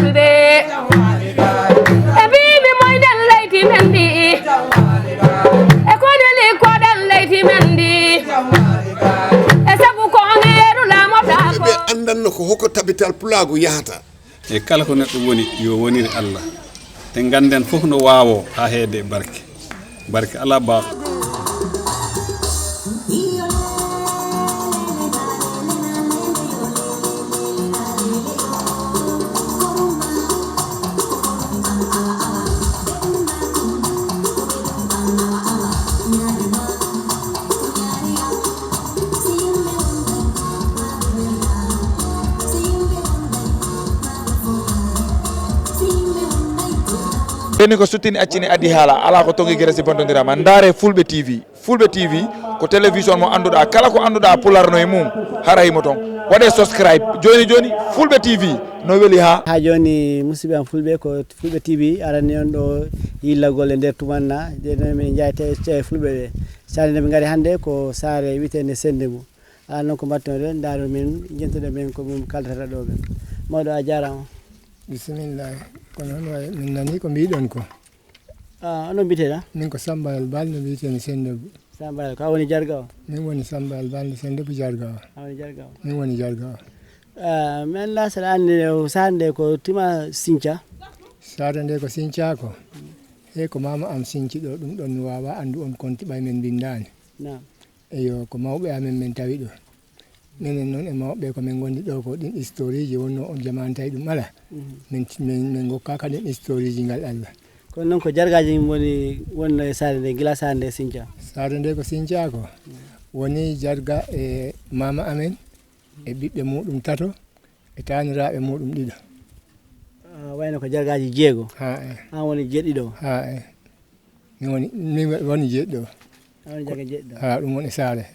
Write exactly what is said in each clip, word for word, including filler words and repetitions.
Ɓe ɓe mbiimi moyɗen leydi men ndi, e ko neli koɗen leydi men ndi, e sabu ko ngeeru laamotaako. Ɓe anndanno ko hoko tabital pulaagu yahata. E kala ko neɗɗo woni, yo wonir Allah. Te ngannden fof no waawoo haa heede e barke. Barke alaa baawɗo. Ɓenni ko suttini accini addi haala, alaa ko tongi gere si bontondirama. Ndaare Fulɓe T V. Fulɓe T V ko télévision mo annduɗaa, kala ko annduɗaa Pulaar no e mum, hara himo toon. Waɗee subscribe jooni jooni, Fulɓe T V no weli haa. Haa jooni, musidɓe am Fulɓe, ko Fulɓe T V arani on ɗo yillagol e nder tumanna, nde no min njaayte e Fulɓe ɓe. Saare nde min ngari hannde ko saare wiyeteende Sennde Mbo. Alaa noon ko mbaɗten ɗo, ndaaro min, njentuɗo min ko mum kaldata ɗo ɓe. Mawɗo, a jaaraama. Bisimillahi. Kono hono wayi, min nani ko mbiɗon ko. Ah, onon mbiteɗa? Min ko Samba El Balde mbiyetee mi Sennde Mbo. Samba El, ko a woni Jarga o? Min woni Samba El Balde Sennde Mbo Jarga o. A woni Jarga o? Min woni Jarga o. Ah, mi anndaa saɗa anndi o saare nde ko tima Sinca? Saare nde ko Sinca ko? He ko maama am Sinci ɗo, ɗum ɗon mi waawaa anndu on konti ɓay min mbinndaani. Naam. Eyo, ko mawɓe amen min tawi ɗo. Minen noon e mawɓe ko min ngondi ɗo ko ɗin historieji wonno on jamaanu tawi ɗum alaa. Mhm. Min, min, min ngokkaaka ɗin historieji ngal Allah. Kono noon ko jargaaji woni, wonno e saare nde, gila saare nde Sinca? Saare nde ko Sinca ko. Mhm. Woni jarga e maama amen, e ɓiɓɓe muɗum tato, e taaniraaɓe muɗum ɗiɗo. Ah, wayno ko jargaaji jeego? Haa e. Aan woni jeeɗiɗo o? Haa e. Mi woni, mi woni jeeɗiɗo. A woni jarga jeeɗiɗo. Haa, ɗum woni saare.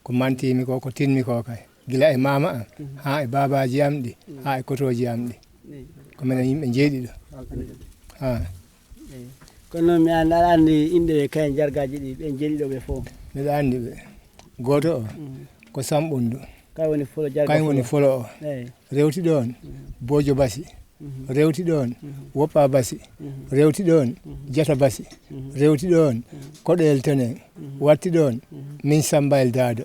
Ko mantiimi ko, ko tinmi ko kay. Gila e maama am, mhm, haa e baabaaji am ɗi, mhm, haa e kotooji am ɗi. Eyi. Ko minen yimɓe jeeɗiɗo. Haa. Eyi. Kono noon mi an-, aɗa anndi inɗe ɓe kayen jargaaji ɗi, ɓen jeeɗiɗo ɓe fof? Miɗa anndi ɓe. Gooto o, mhm, ko Samɓunndu. Kayen woni folo jarga. Kayen woni folo o. Eyi. Rewti ɗoon, mhm, Boojo Basi. Mhm. Rewti ɗoon, mhm, Woppa Basi. Mhm. Rewti ɗoon, mhm, Jata Basi. Mhm. Rewti ɗoon, mhm, Koɗeel Tenen. Mhm. Watti ɗoon, mhm, min Sambayel Daado.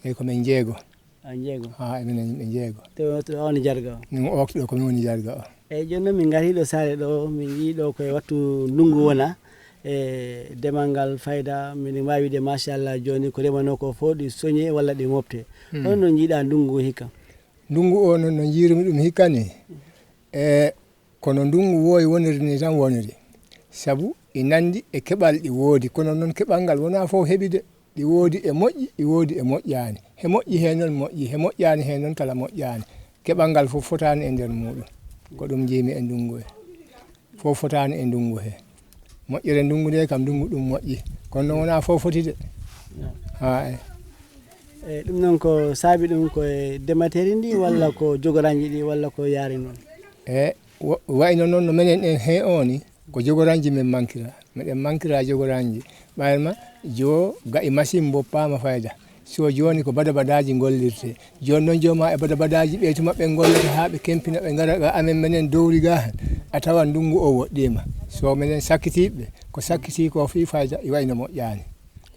Eyi, ko min jeego. A jeego? Haa, minen yimɓe jeego. To, to a woni jarga o? Min okti ɗo ko min woni jarga o. Eyi, jooni noon min ngarii ɗo saare ɗo, min njii ɗo ko e wattu ndunngu wona. E demal ngal fayda, miɗen waawi wiide machallah, jooni ko remanoo ko fof ɗi soñe walla ɗi mofte. Hmm. Hono njiiɗaa ndunngu hikka? Ndunngu o noon no njiirumi ɗum hikka ni, e kono ndunngu wooyi woniri ni tan woniri. Sabu ɗi nanndi e keɓal ɗi woodi, kono noon keɓal ngal wonaa fof heɓi de. Ɗi woodi e moƴƴi, ɗi woodi e moƴƴaani. He moƴƴi he noon moƴƴi, he moƴƴaani he noon kala moƴƴaani. Keɓal ngal fof fotaani e nder muuɗum. Ko ɗum njiimi e ndunngu he. Fof fotaani e ndunngu he. Moƴƴere ndunngu nde kam, ndunngu ɗum moƴƴi. Kono noon wonaa fof foti de. Haa e. Eyi, ɗum noon ko saabi ɗum ko e ndemateri ndi walla ko jogoranji ɗi walla ko yaari noon? E, wa-, wayno noon no menen en he o ni, ko jogoranji men mankira. Meɗen mankira jogoranji. Ɓayma jo ga'i machine mboppaama fayda. So jooni ko badabadaaji ngollirte. Jooni noon jooma e badabadaaji ɓe tuma ɓe ngollata haa ɓe kempina ɓe ngara ga amen menen dowri ga. A tawa ndunngu o woɗɗiima. So menen sakkitiiɓe, ko sakkitii ko fii fayda, i wayno moƴƴaani.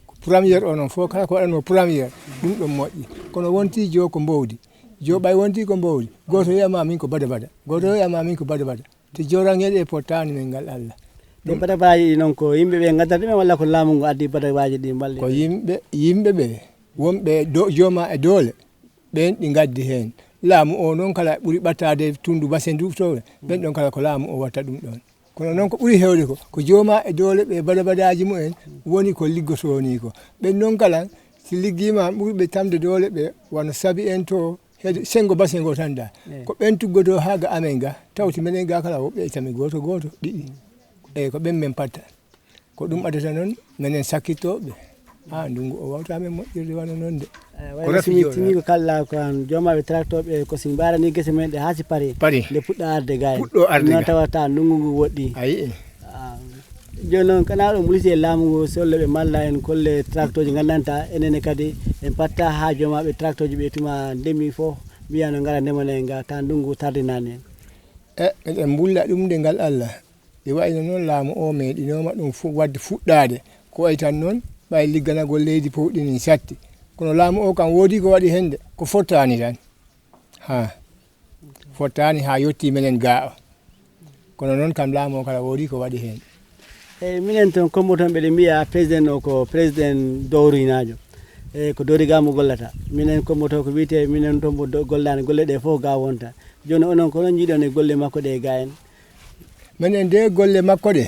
Ko première o noon fof kala ko waɗanoo première, ɗum ɗon moƴƴi. Kono wontii jo ko mbowdi. Jo ɓay wontii ko mbowdi. Gooto wiya ma min ko badabada. Gooto wiya ma min ko badabada. Te jorangeeɗe e pottaani men ngal Allah. Te badabaaji ɗi noon ko yimɓe ɓe ngaddata ɗumen walla ko laamu ngu addi badabaaji ɗi mballi? Ko yimɓe, yimɓe ɓe wonɓe do-, jooma e doole, ɓeen ɗi ngaddi heen. Laamu o noon kala ɓuri ɓattaade tunndu basen ndu to, ɓeen ɗoon kala ko laamu o watta ɗum ɗoon. Kono noon ko ɓuri heewde ko, ko jooma e doole ɓe badabadaaji mumen woni ko liggotoo ni ko. Ɓeen noon kala si liggiima ɓurɓe tamde doole ɓe wano sabi en to, heede senngo basen ngo tan da. Eyi. Ko ɓeen tuggotoo haa ga amen ga, tawti menen ga kala woɓɓe e tami gooto gooto, ɗiɗi. Eyi, ko ɓeen men patta. Ko ɗum addata noon menen sakkittooɓe. Haa ndunngu o wawta men moƴƴirde wano noon de. Eyi, ko wayno rafi si mi jooɗa. Tini ko kalɗa ko an, joomaaɓe tracteur ɓe ko si mbarani gese men ɗe haa si pari. Pari. Nde puɗɗa arde gaay. Puɗɗo arde gaay. Noon tawata ndunngu ngu woɗɗi. A yi'i. Ah, jooni noon, kana ɗo mulisi e laamu ngu, solle ɓe malla en kolle tracteuji ngandanta, enen kadi en patta haa joomaaɓe tracteuji ɓe tuma ndemi fof, mbiya no ngara ndemana en ga, ta ndunngu tardinani en. E, eɗen mbulla ɗum de ngal Allah. Ɗi wayno noon laamu o meeɗinooma ɗum fu-, waɗde fuɗɗaade. Ko wayi tan noon, ɓay ligganagol leydi powɗinin satti. Kono laamu o kam woodi ko waɗi heen de, ko fottaani tan. Ha, fottaani haa yotti menen gaa o. Kono noon kam laamu o kala woodi ko waɗi heen. Eyi, minen toon Kombo toon mbeɗe mbiya président o ko président dowrinaajo. Eyi, ko dowri gaa mo gollata. Minen Kombo to ko wiyetee, minen toon mbo do-, gollaani golle ɗe fof gaa wonta. Jooni onon ko onon njiiɗon e golle makko ɗe gaa en? Menen de golle makko ɗe,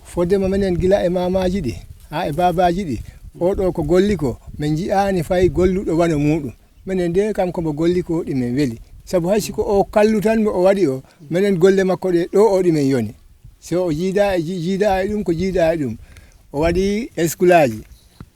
fodde ma menen gila e maamaaji ɗi, haa e baabaaji ɗi, oo ɗo ko golli ko, min nji'aani fay golluɗo wano muuɗum. Menen de kam ko mbo golli ko ɗi min weli. Sabu hay si ko o kallu tan mbo o waɗi o, menen golle makko ɗe ɗo o ɗi min yoni. So o jiida e ji-, jiida e ɗum ko jiida e ɗum. O waɗi eskulaaji,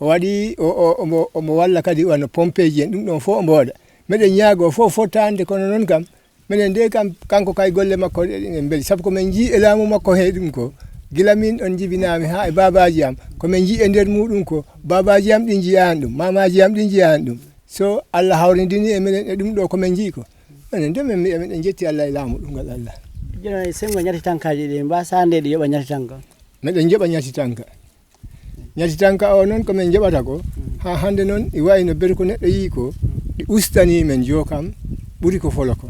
o waɗi o, o, omo, omo walla kadi wano pompeeji en, ɗum ɗon fof o mbooɗa. Meɗen ñaagoo fof fottande kono noon kam, menen de kam, kanko kay golle makko ɗe ɗen en mbeli. Sabu ko min njii e laamu makko he ɗum ko, gila min ɗon njibinaami haa e baabaaji am, ko min njii e nder muuɗum ko, baabaaji am ɗin njiyaani ɗum, maamaaji am ɗin njiyaani ɗum. So Allah hawrindini e menen e ɗum ɗo ko min njii ko, menen de min mbiya miɗen njetti Allah e laamu ɗum ngal Allah. Jooni senngo ñatti tankaaji ɗi, mbaa saande ɗi yoɓa ñatti tanka? Meɗen njoɓa ñatti tanka. Ñatti tanka o noon ko min njoɓata ko, haa hannde noon ɗi wayi no beru ko neɗɗo yii ko, ɗi ustani men joo kam ɓuri ko folo ko.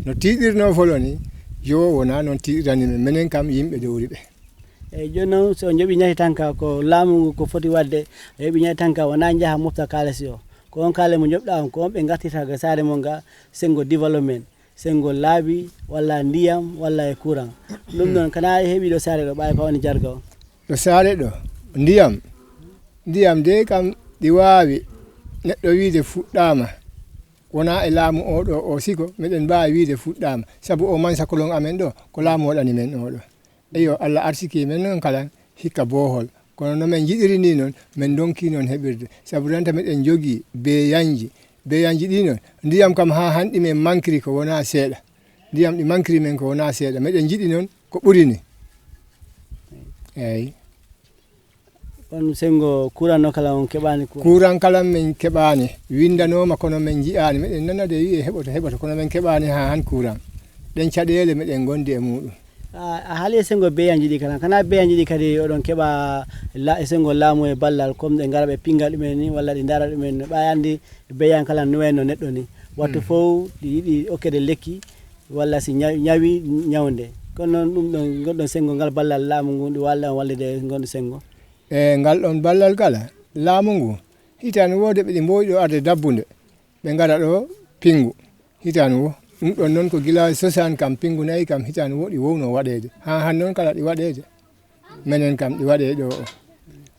No tiiɗirnoo folo ni, joo wonaa noon tiiɗirani men, menen kam yimɓe dowri ɓe. Eyi, jooni noon so o njoɓi ñatti tanka ko laamu ngu ko foti waɗde, o heɓi ñatti tanka wonaa njaha mofta kaalisi o. Ko on kaale mo njoɓɗa on, ko on ɓe ngartirta ga saare mon ga, senngo development. Senngo laabi, walla ndiyam, walla e courant. Ɗum noon, kana heɓi ɗo saare ɗo, ɓaawi ko woni jarga o? Ɗo saare ɗo, ndiyam, ndiyam de kam ɗi waawi neɗɗo wiide fuɗɗaama. Wonaa e laamu o ɗo o siko, meɗen mbaawi wiide fuɗɗaama. Sabu o mansa kolon amen ɗo, ko laamu waɗani men o ɗo. Eyo, Allah arsiki men noon kala hikka boohol. Kono no men njiɗiri ni noon, men ndonki noon heɓirde. Sabu renta meɗen njogii beeyanji. Beeyanji ɗi noon, ndiyam kam haa hanɗi men mankiri ko wonaa seeɗa. Ndiyam ɗi mankiri men ko wonaa seeɗa. Meɗen njiɗi noon ko ɓuri ni. Eeyi. On senngo courant no kala on keɓaani courant? Courant kala men keɓaani. Winndanooma kono men njiyaani. Meɗen nana de wi'e heɓoto, heɓoto, kono men keɓaani haa han courant. Ɗen caɗeele meɗen ngondi e muuɗum. A, a haali e senngo beeyanji ɗi kala. Kana beeyanji ɗi kadi oɗon keɓa la-, e senngo laamu e ballal, comme ɗe ngara ɓe pinnga ɗumen ni, walla ɗi ndaara ɗumen no? Ɓay anndi beeyan kala no wayno neɗɗo ni. Wattu fof ɗi yiɗi okkede lekki, walla si ñaw-, ñawi ñawnde. Kono noon ɗum ɗon, ngonɗon senngo ngal ballal laamu ngu, ɗi waalɗa on wallude e ngon senngo? E ngal ɗon ballal kala, laamu ngu, hitaande woo de ɓe ɗi mboowi ɗo arde dabbunde. Ɓe ngara ɗo pinngu. Hitaande woo. Ɗum ɗon noon ko gila sosan kam, pinngu nayi kam, hitaande woo ɗi woowno waɗeede. Haa han noon kala ɗi waɗeede. Menen kam ɗi waɗee ɗo o.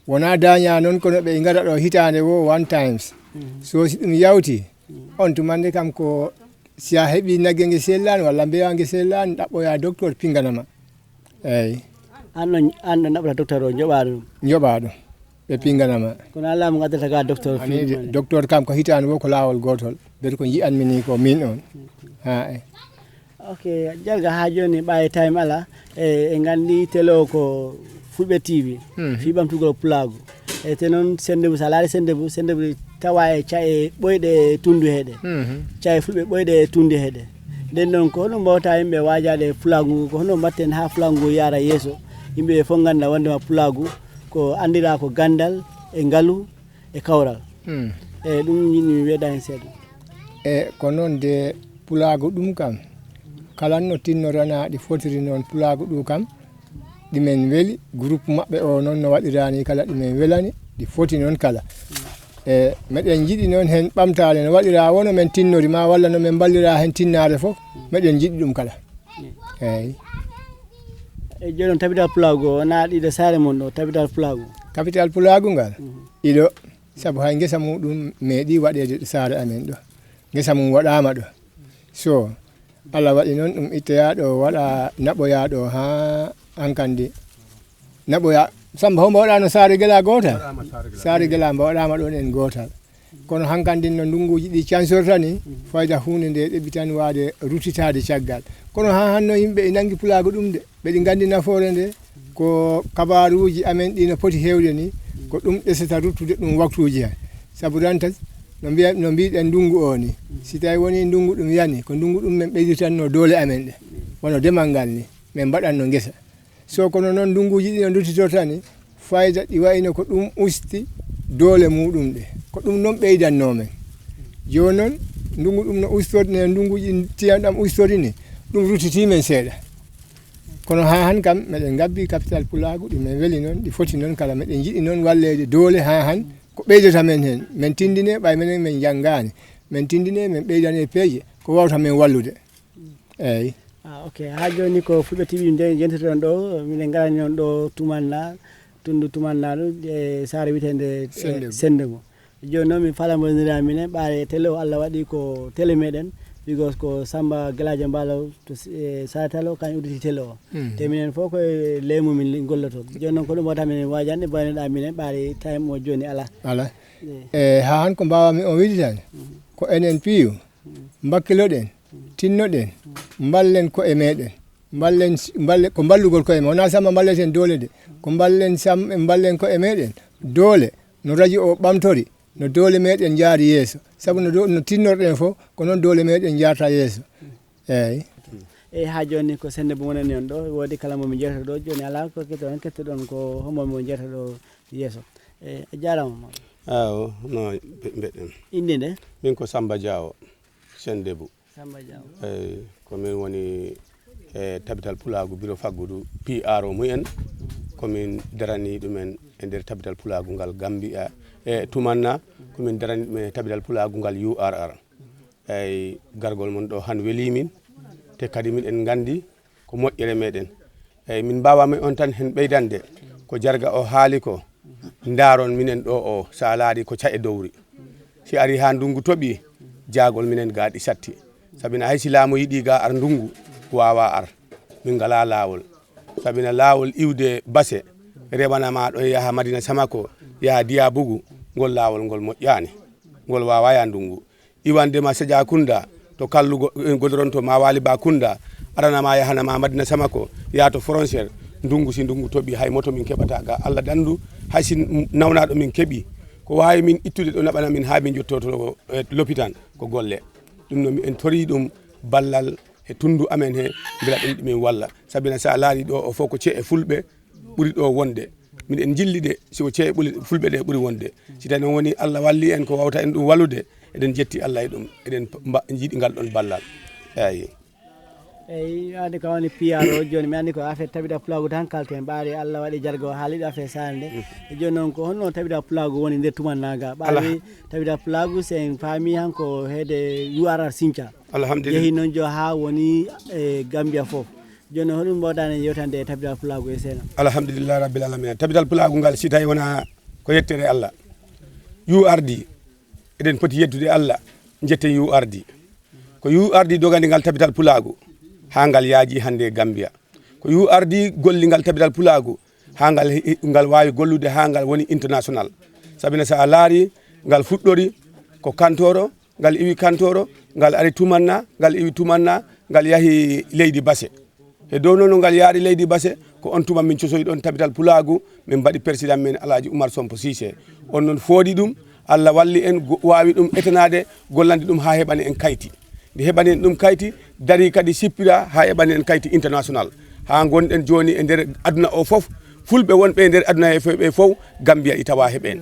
Wonaa daañaa noon, kono ɓe ngara ɗo hitaande woo one times. So si ɗum yawti, on tumande kam ko si a heɓi nagge nge sellaani walla mbeewa nge sellaani, ɗaɓɓoyaa docteur pinngana ma. Eeyi. An ɗo, an ɗo naɓata docteur o, njoɓaa ɗum? Njoɓaa ɗum. Ɓe pinngana ma. Kono a laamu addata ga docteur. Ani de, docteur kam ko hitaande woo ko laawol gootol. Beru ko nji'anmi ni ko min on. Haa e. Ok, Jarga, haa jooni ɓaaye time ala, e, e nganndi télé o ko Fulɓe T V, fii ɓamtugol pulaagu. E te noon sennde bu, so a laari sennde bu, sennde bu tawa e ca'e ɓoyɗe e tunndu heeɗe. Ca'e Fulɓe ɓoyɗe e tunndu heeɗe. Nden noon, ko honno mbawta yimɓe waajaade e pulaagu ngu, ko honno mbatten haa pulaagu ngu yaara yeeso, yimɓe ɓe fof ngannda wonndema pulaagu ko anndiraa ko ganndal e ngalu e kawral. Hmm. E ɗum njiɗmi weedaani seeɗa. E ko noon de, pulaagu ɗum kam, kala no tinnorana ɗi fotiri noon pulaagu ɗum kam, ɗi men weli, groupe maɓɓe o noon no waɗirani kala ɗi men welani, ɗi foti noon kala. E meɗen njiɗi noon heen ɓamtaare no waɗira wono men tinnori ma walla no men mballira heen tinnaare fof, meɗen njiɗi ɗum kala. Eeyi. E jooni on tabital pulaagu o, wonaa ɗiɗo saare mon ɗo, tabital pulaagu? Tabital pulaagu ngal? Mhm. Ɗiɗo. Sabu hay ngesa muɗum meeɗi waɗeede ɗo saare amen ɗo. Ngesa mum waɗaama ɗo. So Allah waɗi noon ɗum ittoyaa ɗo, waɗa naɓoyaa ɗo haa hankandi. Naɓoyaa, Samba, hombo waɗaano saare gela gootal? Waɗaama saare gela. Saare gela mbo waɗaama ɗoon en gootal. Kono hankandi no ndunnguuji ɗi cansorta ni, fayda huunde nde ɗeɓi tan waade rutitaade caggal. Kono haa hanno yimɓe e nanngi pulaagu ɗum de, ɓeɗi nganndi nafoore nde, ko kabaaruuji amen ɗi no poti heewde ni, ko ɗum ɗesata ruttude ɗum waktuuji he. Sabu ranta no mbiya, no mbiɗen ndunngu o ni, si tawi woni ndunngu ɗum yani, ko ndunngu ɗum men ɓeyditanno doole amen ɗe. Hono demal ngal ni, min mbaɗatno ngesa. So kono noon ndunnguuji ɗi no nduttitoo tan ni, fayda ɗi wayno ko ɗum usti doole muɗum ɗe. Ko ɗum noon ɓeydannoo men. Jooni noon, ndunngu ɗum no ustorde, no ndunnguuji tiyam ɗam ustori ni, ɗum ruttitii men seeɗa. Kono haa han kam, meɗen ngabbi capital pulaagu, ɗi men weli noon, ɗi foti noon kala, meɗen njiɗi noon walleede doole haa han, ko ɓeydata men heen. Men tindine, ɓay menen men njanngaani. Men tindine, men ɓeydane peeje, ko wawta men wallude. Eeyi. Ah, ok. Haa jooni ko Fulɓe T V nde njentoton ɗo, minen ngarani on ɗo Tumanna, tundu Tumanna ɗo, e saare wiyeteende, e Sendego. Sendego. Jooni noon min falamodira minen ɓaare télé o, Allah waɗi ko télé meɗen, because ko Samba Gelajo Mbaalo to s-, e Saare Talo, kañum udditi télé o. Hmm. Te minen fof ko e leymu min li-, golloto. Jooni noon ko ɗum wata minen waajande baynoɗa minen ɓaare time o jooni alaa. Alaa. Eeyi. E haa han ko mbaawami on wiide tan, ko enen piiw, mbakkiloɗen, tinnoɗen, mballen ko'e meɗen. Mballen, mballe, ko mballugol ko'e meɗen. Wonaa samma mballeten doole de. Ko mballen sam-, mballen ko'e meɗen. Doole, no radio o ɓamtori, no doole meɗen njaari yeeso. Sabu no do-, no tinnorɗen fof, ko noon doole meɗen njaarta yeeso. Eeyi. Eeyi, haa jooni ko Sendego wonani on ɗo, woodi kala mo min njeerta ɗo, jooni alaa ko kettoɗon, kettoɗon ko homo mo njeerta ɗo yeeso. Eeyi, a jaaraama, Mamadou. Awo, no mbe-, mbeɗen. Innde nde? Min ko Samba Diawo, Sendego. Samba Diawo. Eeyi, ko min woni e Tabital Pulaagu Biro Faggudu P R O mumen. Ko min darani ɗumen e nder Tabital Pulaagu ngal Gambia, e Tumanna, ko min darani ɗumen e Tabital Pulaagu ngal U R R. Eeyi, gargol mon ɗo han welii min, te kadi miɗen nganndi ko moƴƴere meɗen. Eeyi, min mbaawaa men on tan heen ɓeydande ko Jarga o haali ko, ndaaron minen ɗo o, so a laari ko ca'e dowri. Si ari haa ndunngu toɓi, jaagol minen ga ɗi satti. Sabina hay si laamu yiɗi ga ar ndunngu, waawaa ar. Min ngalaa laawol. Sabina laawol iwde Base, rewana ma ɗo yaha Madina Samako, yaha Diyabugu, ngol laawol ngol moƴƴaani. Ngol waawaa yaa ndunngu. Iwande ma Sajakunda, to kallugo, eh, godoron to ma Wali Bakunda, arana ma yahana ma Madina Samako, yaa to frontière, ndunngu si ndunngu toɓi, hay moto min keɓata ga. Allah dandu, hay si n-, nawnaɗo min keɓi, ko waawi min ittude ɗo naɓana min haa min njotto to, eh, lopitaan, ko golle. Ɗum no mi en tori ɗum ballal e tunndu amen he, mbela ɗum ɗumen walla. Sabina so a laari ɗo o fof ko ce'e Fulɓe ɓuri ɗo wonde. Miɗen njilli de, si o ce'e ɓuri Fulɓe ɗe ɓuri wonde. Si tawi noon woni Allah walli en ko wawta en ɗum wallude, eɗen jetti Allah e ɗum. Eɗen mba-, njiɗi ngal ɗon ballal. Eeyi. Eeyi, andi ko woni P R O jooni, mi andi ko affaire Tabital Pulaagu tan kalten. Ɓaade Allah waɗi Jarga o haali ɗo affaire saare nde. Mm. E jooni noon ko honno Tabital Pulaagu woni nder Tumanna ga? Ɓaade Tabital Pulaagu, si en faami han ko heede U R R Sinca. Alhamdulillah. Yehi noon jo haa woni e Gambia fof. Jooni, hoɗum mbawɗaa en yewtande e Tabital Pulaagu e seeɗa? Alhamdulillahi Rabbil Alamina. Tabital Pulaagu ngal, si tawi wonaa ko yettere Allah, U R D, eɗen poti yettude Allah, njetten U R D. Ko U R D dogani ngal Tabital Pulaagu, haa ngal yaaji hannde e Gambia. Ko U R D golli ngal Tabital Pulaagu, haa ngal he-, ngal waawi gollude, haa ngal woni international. Sabina so a laari, ngal fuɗɗori ko Kantoro, ngal iwi Kantoro, ngal ari Tumanna, ngal iwi Tumanna, ngal yahi leydi Base. E dow noon no ngal yaari leydi Base, ko on tuma min cosoyi ɗon Tabital Pulaagu, min mbaɗi président men Alhaji Oumar Sompo Cissé. On noon fooɗi ɗum, Allah walli en, go-, waawi ɗum etanaade, gollande ɗum haa heɓani en kayti. Nde heɓani en ɗum kayti, darii kadi sippira haa heɓani en kayti international. Haa ngonɗen jooni e nder aduna o fof, Fulɓe wonɓe e nder aduna he fof, ɓe fof, Gambia i tawa heɓen.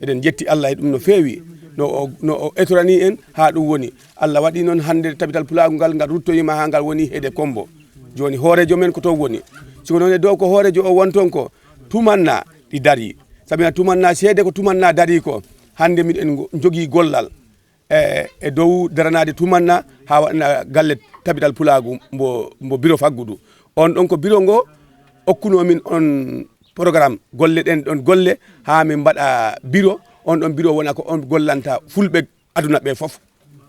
Eɗen njetti Allah e ɗum no feewi, no o, no o etorani en haa ɗum woni. Allah waɗi noon hannde Tabital Pulaagu ngal, ngal ruttoyima haa ngal woni heede Kombo. Jooni hooreejo men ko toon woni. Si ko noon e dow ko hooreejo o won toon ko, Tumanna ɗi darii. Sabina Tumanna, seede ko Tumanna darii ko, hannde miɗen ngo-, njogii gollal e, e dow daranaade Tumanna haa waɗana galle Tabital Pulaagu mbo, mbo biro faggudu. On ɗon ko biro ngo okkunoo min on programme, golle ɗen ɗon golle haa min mbaɗa biro. On ɗon biro wona ko on gollanta Fulɓe aduna ɓe fof.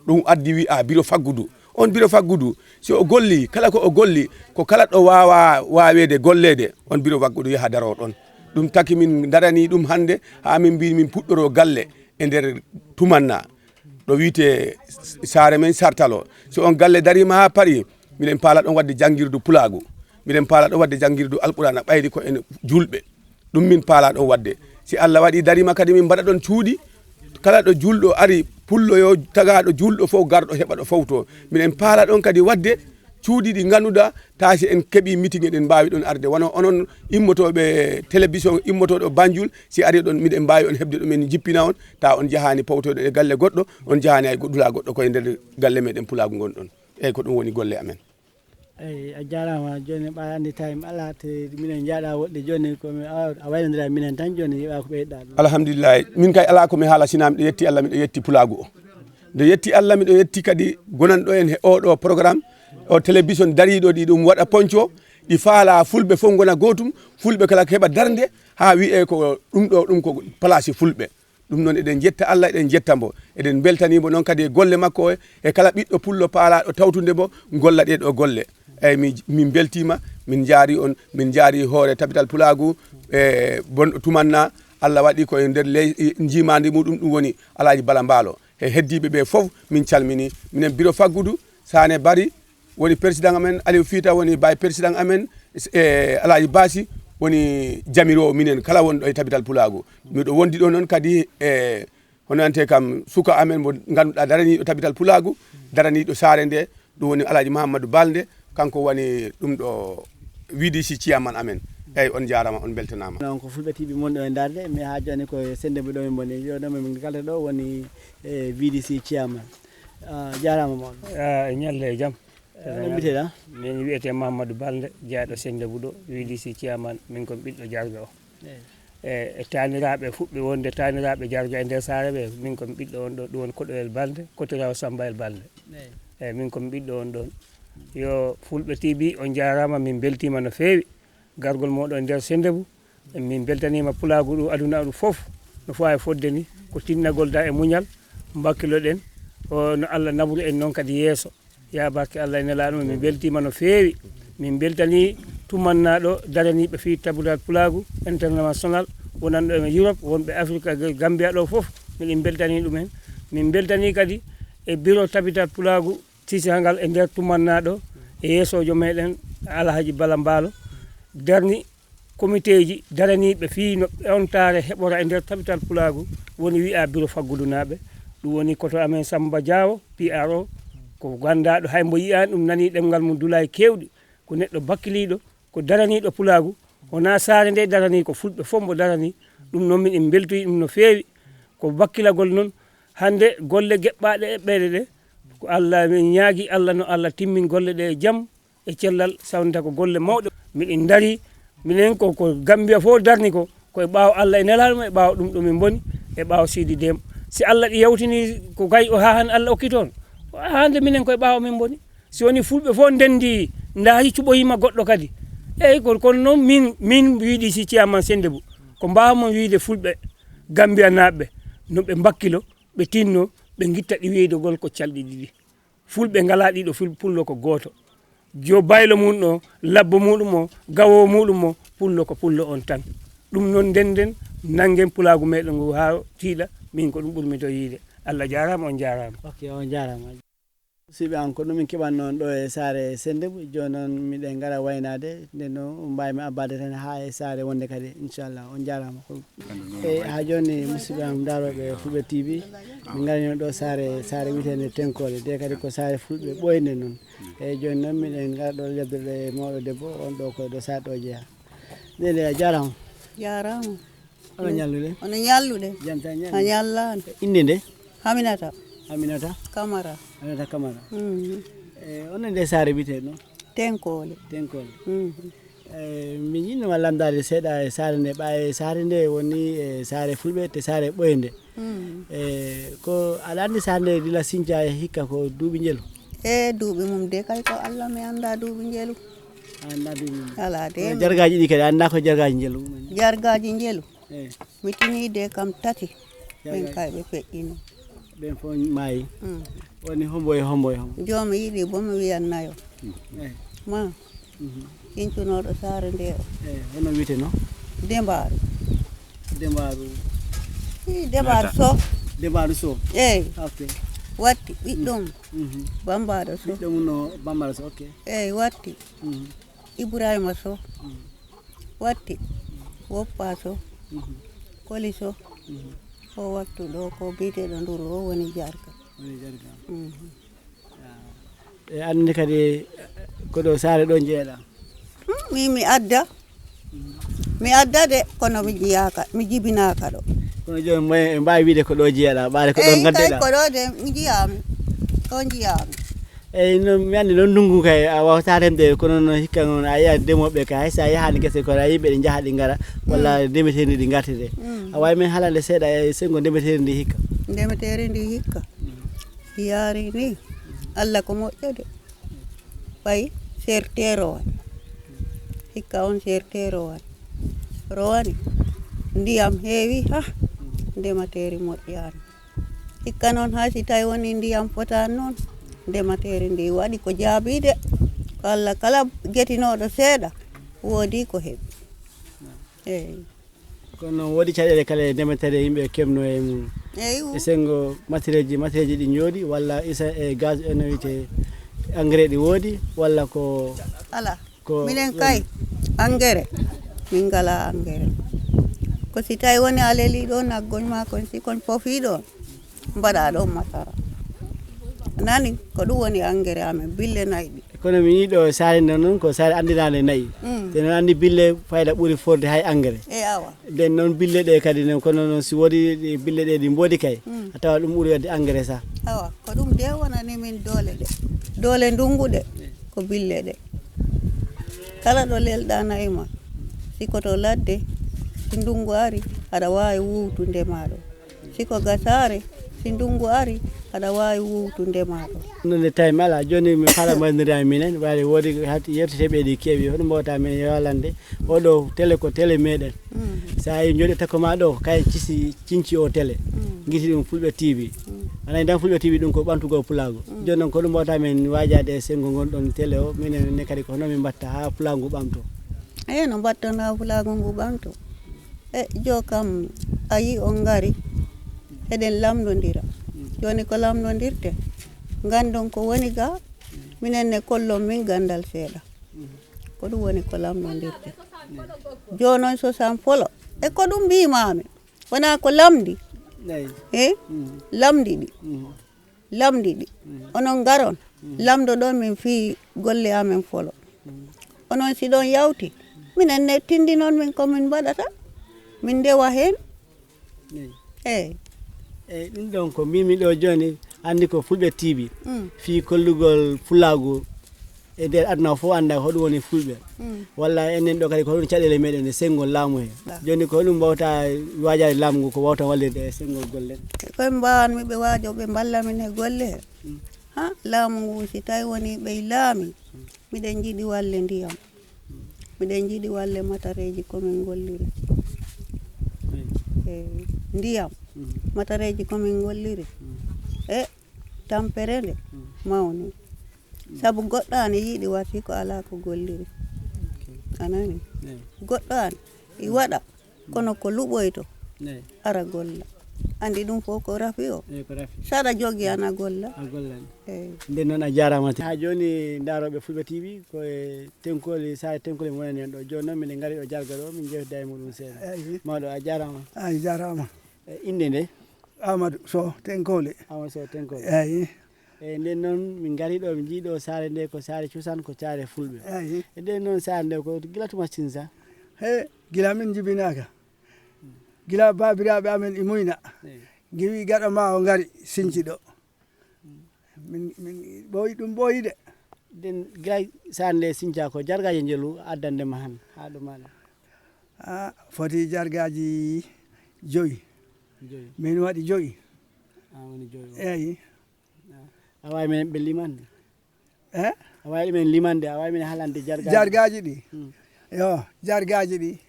Ɗum addi wi'a biro faggudu. On biro faggudu, si o golli, kala ko o golli, ko kala ɗo waawa waaweede golleede, on biro faggudu yaha daroo ɗon. Ɗum taki min daranii ɗum hannde haa min mbii min puɗɗoroo galle e nder Tumanna. Ɗo wiyetee saare men Sartalo. So on galle dariima haa parii, miɗen paala ɗon waɗde janngirdu pulaagu. Miɗen paala ɗon waɗde janngirdu Alqur'aana ɓayri ko en juulɓe. Ɗum min paala ɗon waɗde. Si Allah waɗi dariima kadi min mbaɗa ɗon cuuɗi. Kala ɗo juulɗo ari, pullo yo tagaaɗo juulɗo fof garɗo heɓa ɗo fowto. Miɗen paala ɗon kadi waɗde Cuuɗi ɗi ngannduɗaa, taa si en keɓii meeting, eɗen mbaawi ɗoon arde. Wano onon immotooɓe télévision, immotooɗo Banjul, si ari ɗoon, miɗen mbaawi on heɓde ɗum, en jippina on, taa on njahaani powtoyɗo e galle goɗɗo, on njahaani hay goɗɗo, goɗɗo, ko e nder galle meɗen Pulaagu ngonɗon. Eeyi, ko ɗum woni golle amen. Eeyi, a jaaraama. Jooni ɓay anndi time alaa, te miɗen njaaɗa woɗɗe. Jooni ko mi, a, a waynondira minen tan, jooni heɓa ko ɓeyɗa ɗum. Alhamdulillahi, min kay alaa ko mi haala, sinaa miɗo yetti Allah, miɗo yetti Pulaagu o. Miɗo yetti Allah, miɗo yetti kadi gonanɗo en he oo ɗoo programme, o télévision dariiɗo ɗi ɗum waɗa ponco, ɗi faala Fulɓe fof ngona gootum, Fulɓe kala ko heɓa darnde, haa wiyee ko ɗum ɗoo, ɗum ko place Fulɓe. Ɗum noon eɗen njetta Allah, eɗen njetta mbo, eɗen mbeltanii mbo noon kadi e golle makko e, e kala ɓiɗɗo pullo paalaaɗo tawtude mbo golla ɗee ɗoo golle. Eeyi, mi, min mbeltiima, min njaari on, min njaari hoore Tabital Pulaagu, e bonɗo Tumanna, Allah waɗi ko e nder ley, njiimaandi muɗum, ɗum woni Alaaji Bala Mbaalo. E heddiiɓe ɓe fof, min calminii. Minen Biro Faggudu, Saane Bari, woni président amen, Aliou Fita woni baay président amen, e Alaaji Baasi woni jamiroowo minen kala wonɗo e Tabital Pulaagu. Miɗo wondi ɗo noon kadi e, hono wiyetee kam, suka amen mo ngannduɗaa daraniiɗo Tabital Pulaagu, daraniiɗo saare nde, ɗum woni Alaaji Mahammadu Balde, kanko woni ɗum ɗo V D C chairman amen. Eeyi, on njaaraama, on mbeltanaama. Noon ko Fulɓe T V mon ɗo e ndaarde, mais haa jooni ko e Sennde Mbuɗo min mboni. Yo ɗo min ngalta ɗo woni e V D C chairman. Ah, jaaraama mawɗo. Ah, ñalle e jam. Eh, no mbiteɗaa? Min wiyetee Mahamadou Balde, jeyaaɗo Sennde Mbuɗo, V D C chairman, min kon ɓiɗɗo Jarga o. Eeyi. E, e taaniraaɓe fuɗɓe wonde taaniraaɓe Jarga e nder saare ɓe, min kon ɓiɗɗo on ɗo, ɗum woni Koɗoyel Balde, Kotirawo Samba El Balde. Eeyi. Eeyi, min kon ɓiɗɗo on ɗon. Yo Fulɓe T V, on njaaraama, min mbeltiima no feewi. Gargol mooɗon nder Sennde Mbuɗo, min mbeltaniima Pulaagu ɗum aduna ɗum fof, no faawi fodde ni, ko tinnagol da e muñal, mbakkiloɗen, o, no Allah nabru en noon kadi yeeso. Yaa barke Allah e Nelaaɗo mum, min mbeltiima no feewi. Min mbeltanii Tumanna ɗo daraniiɓe fii Tabital Pulaagu International, wonanɗo e Europe, wonɓe Afrique, Gambia ɗo fof, miɗen mbeltanii ɗum en. Min mbeltanii kadi e biro Tabital Pulaagu Sise Hangal e nder Tumanna ɗo, e yeesoojo meɗen Alhaji Bala Mbaalo, darni komiteeji daraniiɓe fii no ɓewntaare heɓora e nder Tabital Pulaagu, woni wiyaa Biro Faggudunaaɓe. Ɗum woni koto amen Samba Diawo, P R O, ko ganndaaɗo, hay mbo yiyaani ɗum, nanii ɗemngal mum, dulaaji keewɗi, ko neɗɗo bakkiliiɗo, ko daraniiɗo Pulaagu, wonaa saare nde daranii, ko Fulɓe fof mbo daranii. Ɗum noon, min en mbeltoyi ɗum no feewi. Ko bakkilagol noon, hannde golle geɓɓaaɗe eɓɓeede ɗe, ko Allah, min ñaagii Allah no Allah timmin golle ɗe e jam, e cellal, sawnta ko golle mawɗe. Miɗen ndarii, minen ko, ko Gambia fof darni ko, ko e ɓaawo Allah e Nelaaɗo mum, e ɓaawo ɗum ɗo min mboni, e ɓaawo Siidi Deem. Si Allah ɗi yawtinii ko kay o haa hannde Allah okki toon, ko haa hannde minen ko e ɓaawo min mboni. Si wonii Fulɓe fof ndenndii, ndaarii cuɓoyiima goɗɗo kadi. Eeyi, ko, kono noon min, min wiiɗi si ciyaman Sennde Mbuɗo, ko mbaawmi wiyde Fulɓe Gambiyanaaɓe, no ɓe mbakkilo, ɓe tinno, ɓe ngitta ɗi weydogol ko calɗi ɗiɗi. Fulɓe ngalaa ɗiɗo, Ful-, Pullo ko gooto. Jo baylo mum o, labbo muɗum o, gawo muɗum o, Pullo ko Pullo on tan. Ɗum noon ndennden, nanngen Pulaagu meɗen ngu haa tiiɗa, min ko ɗum ɓurmi to yiide. Allah jaaraama, on jaaraama. Ok, on jaaraama. Musidɓe am, ko ɗum min keɓanno on ɗo e saare Sennde Mbuɗo. Jooni noon miɗen ngara waynaade, nden no mbaawmi abbaade tan haa e saare wonde kadi, inchallah. On jaaraama. Eeyi, haa jooni, musidɓe am ndaarooɓe Fulɓe T V, min ngarino ɗo saare, saare wiyeteende Tenkoole, nde kadi ko saare Fulɓe ɓooynde noon. Eeyi, jooni noon miɗen ngara ɗo yaltude e mawɗo debbo, on ɗo ko ɗo saare ɗo jeyaa. Nde, nde, a jaaraama. Jaaraama. Onon ñallude? Onon ñallude? Jam tan ñallude. A ñallaande. Innde nde? Aminata. Aminata? Kamara. Aminata Kamara. Mhm. E, onon nde saare wiyetee noon? Tenkoole. Tenkoole. Mhm. E, min njiɗnoo ma lamndaade seeɗa e saare nde, ɓay saare nde woni e saare Fulɓe, te saare ɓooynde. Mhm. E, ko aɗa anndi saare nde gila sinca e hikka ko duuɓi njelu? E, duuɓi mum de kay ko Allah, mi anndaa duuɓi njelu. A anndaa duuɓi mum? Alaa de. Kono jargaaji ɗi kadi, a anndaa ko jargaaji njelu? Jargaaji njelu? Eyi. Mi tinii de kam tati. Min kay ɓe feƴƴino. Ɓen fof maayi. Mm. Woni hombo e hombo e hombo? Joomi yiɗi bo mi wiyan nayo. Eyi. Ma. Mhm. Cincunooɗo saare nde o. Eyi, hono wiyetee no? Dembaaru. Dembaaru. Ii, Dembaaru Soh. Dembaaru Soh. Eyi. Ok. Watti ɓiɗɗo mum. Mhm. Bambaaɗo Soh. Ɓiɗɗo mum no Bambaaɗo Soh, ok. Eyi, watti. Mhm. Ibrahima Soh. Mhm. Watti. Woppa Soh. Mhm. Koli Soh. Mhm. O wattu ɗo ko biyeteeɗo Nduru, o woni Jarga. Woni Jarga. Mhm. Ah. E anndi kadi ko ɗo saare ɗo njeeɗa? Hmm, mi, mi adda. Mi adda de, kono mi jiyaaka, mi jibinaaka ɗo. Kono jooni mo en mbaawi wiide ko ɗo jeeɗa, ɓaade ko ɗo Eyi, kay ngaddeɗa? Ko ɗo de, mi jiyaami. Ɗo jiyaami. Eyi, no, mi anndi noon ndunngu kay, a waawata remde, kono noon hikka noon a yiya demooɓe kay, hay so a yahaani gese kono a yii ɓe ɗe njaha ɗi ngara, walla ndemeteeri ndi ngartete. Mm. A waawi men haalande seeɗa e senngo ndemeteeri ndi hikka? Ndemeteeri ndi hikka. Yaari ni, Alla ko moƴƴo de. Ɓay seertee rowan. Hikka on seertee rowan. Rowani, ndiyam heewi, ha, ndemeteeri moƴƴaani. Hikka noon, hay si tawi woni ndiyam fotaani noon, ndemeteeri ndi waɗi ko jaabii de. Ko Alla kala getinooɗo seeɗa, woodi ko heɓi. Eeyi. Kono noon, woodi caɗeele kala e ndemeteeri yimɓe keɓno e mum. Eeyi, wu. E senngo matireeji, matireeji ɗi njooɗi, walla isa e gaz eno wiyetee engrais ɗi woodi, walla ko Alaa. Ko Minen kay, engrais, min ngalaa engrais. Ko si tawi woni a lelii ɗo naggoñ maa koñ, si koñ fofii ɗon, mbaɗaa ɗon masara. Nani, ko ɗum woni engrais amen, bille nayi ɗi. Kono mi yii ɗo saare nden noon, ko saare anndiraande nayi. Mm. Te noon anndi bille fayda ɓuri forde hay engrais. E awa. Nden noon bille ɗe kadi noon, kono noon si woodi ɗi bille ɗe ɗi mboodi kay, Mm. a tawa ɗum ɓuri wadde engrais sa. Awa, ko ɗum de wonani min doole ɗe. Doole ndungu ɗe, ko bille ɗe. Kala ɗo lelɗa nayi ma, si ko to ladde, si ndungu ari, aɗa waawi wuwtude ma ɗo. Si ko gasaare, si ndungu ari, aɗa waawi wuwtude ma ɗo. Noon ne tawi mi alaa. Jooni mi faala mbaɗondiraa minen, waɗi woodi hati yewteteeɓe ɗi keewi. Hono mbawta men yowlande oɗo tele ko tele meɗen. Mm. So a yii njooɗi takko ma ɗo, kay cisi cinci o tele. Mm. Ngiti ɗum Fulɓe T V. Mm. A nani tan Fulɓe T V ɗum ko ɓamtugol pulaagu. Mm. Jooni noon ko ɗum mbawta men waajaade e senngo ngon ɗon tele o, minen ne kadi ko hono min mbatta haa pulaagu ɓamto? Eyi, no mbatton haa pulaagu ngu ɓamto? E, jo kam, a yii on ngari, eɗen lamndondira. Mm. Jooni ko lamndondirte? Nganndon ko woni ga, minen ne kollon min ganndal seeɗa. Mm. Ko ɗum woni ko lamndondirte. Mm. Jooni on sosan folo. E ko ɗum mbiimaami? Wonaa ko lamndi? Eyi. He? Mm. Lamndi ɗi. Mm. Lamndi ɗi. Mm. Onon ngaron. Mm. Lamndoɗon min fii golle amen folo. Mm. Onon si ɗon yawti, minen ne tindinon min ko min mbaɗata. Min ndewa heen. Eyi. Eyi. Eyi, ɗum ɗon ko mbimi ɗo jooni, anndi ko Fulɓe T V. Mm. Fii kollugol pulaagu e nder aduna o fof annda ko hoɗum woni Fulɓe. Mm. Walla enen ɗo kadi ko hoɗum caɗeele meɗen e senngol laamu he. Ah. Jooni ko hoɗum mbawta waajaade laamu ngu ko wawta wallirde e senngol golle? Ko ɓe mbawanmi ɓe waajo ɓe mballa min e golle he. Mm. Ha, laamu ngu si tawi woni ɓe laami, miɗen njiɗi walle ndiyam. Miɗen njiɗi walle matareeji ko min ngolliri. Mm. E ndiyam, Mm. matareeji ko min ngolliri. Mm. E tampere nde Mm. mawni. Mm. Sabu goɗɗo ana yiɗi wati ko alaa ko golliri. Ok. A nani? Eyi. Goɗɗo ana i waɗa, kono ko luɓoyto Eyi. ara golla. Anndi ɗum fof ko rafi o. Eyi, ko rafi. Saɗa jogi ana golla. A gollani. Eyi. Nden noon a jaaraama. Haa jooni ndaarooɓe Fulɓe T V ko e Tenkoli, saare Tenkoli wonani en ɗo. Jooni noon miɗen ngari ɗo Jarga ɗo, min njewtida e muɗum seeɗa. Eyi. Mawɗo, a jaaraama. A jaaraama. E innde nde? Amadou Sow, Tenkoli. Amadou Sow, Tenkoli. Eyi. E nden noon min ngari ɗo, min njii ɗo saare nde ko saare cosaan, ko saare Fulɓe. Eyi. E nden noon saare nde ko gila tuma sinsa? He, gila min njibinaaka. Gila baabiraaɓe amen e muyna. Eyi. Ngiwi gaɗa ma o ngari sinci ɗo. Min, min ɓooyi ɗum ɓooyi de. Nden gila saare nde sinca ko jargaaji njelu addande ma han haa ɗo maɗa? Ah, foti jargaaji joyi. Joyi. Min waɗi joyi. Ah, woni joyi o. Eyi. Ah, a waawi men ɓe limande? Eh? A waawi men limande, a waawi men haalande jargaaji? Jargaaji ɗi? Hmm. Yo, jargaaji ɗi